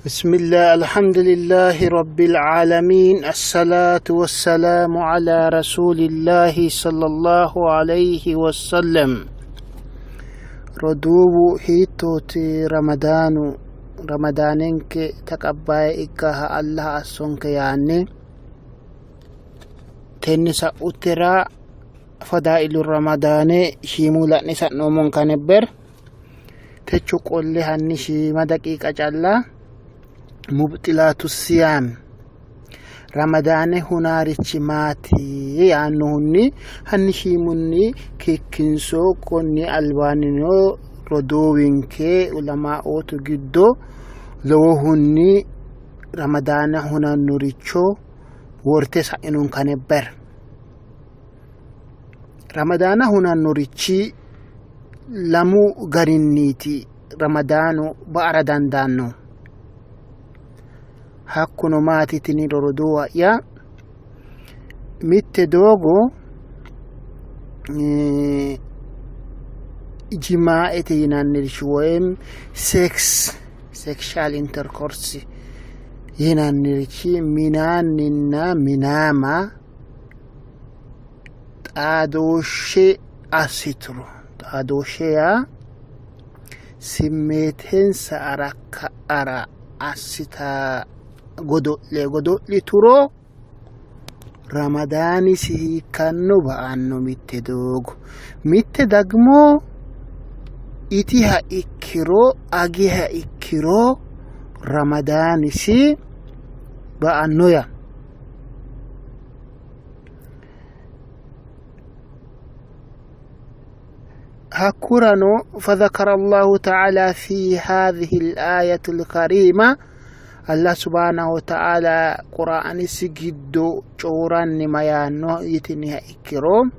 بسم الله الحمد لله رب العالمين الصلاة والسلام على رسول الله صلى الله عليه وسلم. Roduuwu, hiittooti Ramadaanu? Ramadaanenke taqabbaye ikkaha Allah assonke yaanni tenne sa'utera fadaa'ilu Ramadaane shiimu la'ne sa'noommonka nebber. Techo qolle hanni shiima daqiiqa calla mubxilaatu siyaam, Ramadaane hunaarichi maati yaannohunni hanni shiimunni kikkinso. Konni albaannino roduuwinke ulamaootu giddo lowohunni Ramadaana hunannoricho worte sa'inonka nebber. Ramadaana hunannorichi lamu garinniiti Ramadaanu ba''ara dandaanno. Hakkuno maati tiniro roduuwa'ya, mitte doogo jimaa'ete yinannirichi woyim sexual intercourse yinannirichi, minaanninna minaama xaadooshshe assituro. Xaadooshshe yaa simmeetensa arakka'ara assita godo'le godo'lituro Ramadaanisi hiikkanno ba''anno mitte doogo. Mitte dagmo itiha ikkiro, agiha ikkiro Ramadaanisi ba''anno yaa. Hakkurano فذكر الله تعالى في هذه الآية الكريمة, Allah subhanahu wa ta'ala Qur'aanisi giddo coyi'ranni mayaanno yitiniha ikkiro,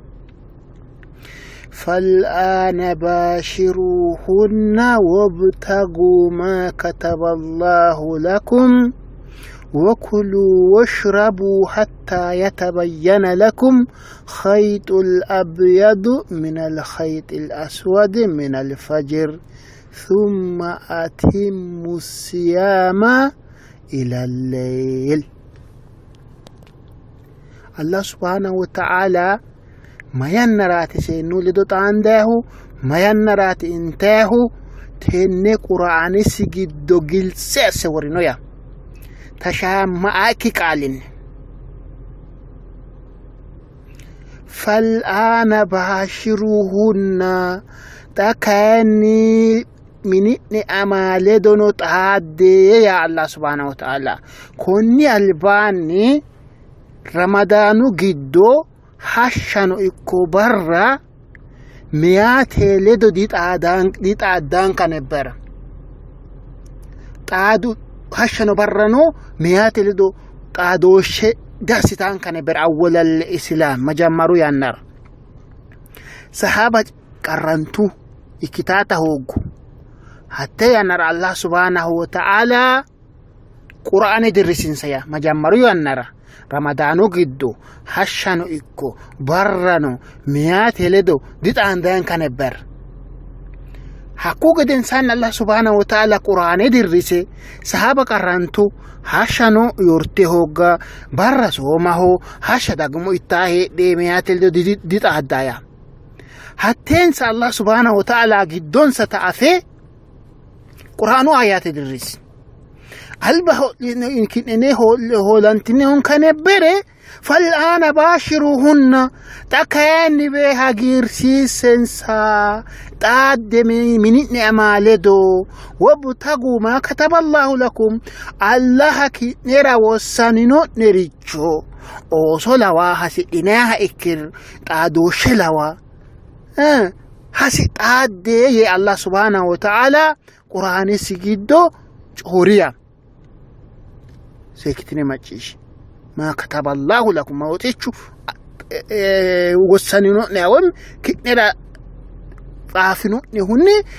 فالآن باشروهن وابتغوا ما كتب الله لكم وكلوا واشربوا حتى يتبين لكم خيط الأبيض من الخيط الأسود من الفجر ثم أتموا الصيام إلى الليل. Allah subhanahu wa ta'ala ma yannaraati seennu ledo xaandayihu, ma yannaraati intayihu, tenne Qur'aanisi giddo giltse asse worino yaa tashaamma''akki qaalinni. Fal'aana baashiruhunna, xa kayinni mini'ne ama ledono xaadde yaa Allah subhanahu wa ta'ala. Konni albaanni Ramadaanu giddo hashshano ikko barra meyaate ledo dixaaddaanka nebbera. Xaadu hashshano barrano meyaate ledo xaadooshshe diassitaanka nebbera. Awwalal isilaam majammaru yannara sahaaba qarrantu, ikkitaata hooggu. Hatte yannara Allah subhanahu wa ta'ala Qur'aane dirrisinsa yaa majammaru yannara Ramadaanu giddo hashshano ikko barrano meyaate ledo dixaandayanka nebber. Hakku gedensaanni Allah subhanahu wa ta'ala Qur'aane dirrise, sahaba qarrantu, hashshano yorte hoogga, barra soomaho, hashsha dagmo ittaa heedhe meyaate ledo dixaaddaya. Hatteensa Allah subhanahu wa ta'ala giddonsata afe Qur'aanu ayaate dirrisi. Alba ki'nene hoolantinehonka nebbere, fal'aana baashiruhunna, xa kayinni bee hagiirsiissensa, xaadde mini'ne amaa ledo. Wabtagu maa kataballahu lakum, Allaha ki'nera wossanino'nericho, ooso lawaa hasidhinayiha ikkir, xaadooshshe lawa hasi xaadde yee Allah subhanahu wa ta'ala Qur'aanisi giddo cooriya. Seekkitine macciishshe. Maa kataballahu lakum, mootichu wossanino'ne woy ki'nera xaafino'nehunni.